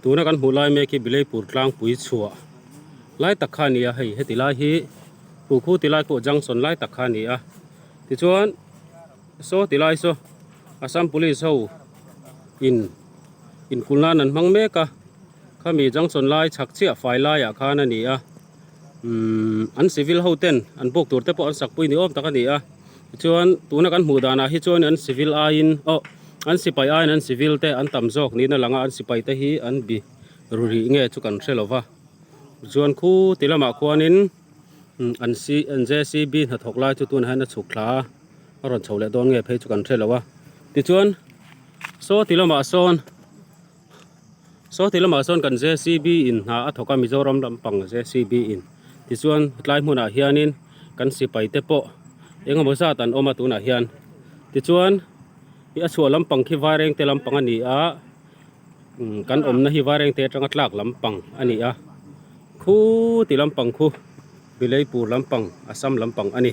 Tuna kan hmuh lai mek hi Bileipur tlangpui chhuah lai tak kha a ni a, hei heti lai hi khu khu ti lai pawh junction lai tak kha a ni a. Tichuan saw ti lai saw Assam Police ho in inkulh nan an hmang mek a, khami junction lai chhak chiah fai laiah khan a ni a. Umm an civil ho ten an buk tur te pawh an sak pui ni awm tak a ni a tichuan tuna kan hmuh danah hi chuan an civil aiin aw an sipai aiin an civil te an tam zawk niin a lang a an sipai te hi an bi ru rih nge chu kan hre lo va tichuan khu ti lamah khuanin an c an JCB hnathawk lai chu tunah hian a chhuk thla a a rawn chho leh dawn nge phei chu kan hre lo a tichuan saw ti lamah sawn. Saw ti lamah sawn kan JCB in hna a thawk a Mizoram lampang JCB in tichuan tlai hmunah hianin kan sipai te pawh eng emaw zat an awm a tunah hian tichuan ih a chhuah lampang khi Vairengte lampang a ni a umm kan awmna hi Vairengte atanga tlak lampang a ni a khu ti lampang khu Bileipur lampang Assam lampang a ni.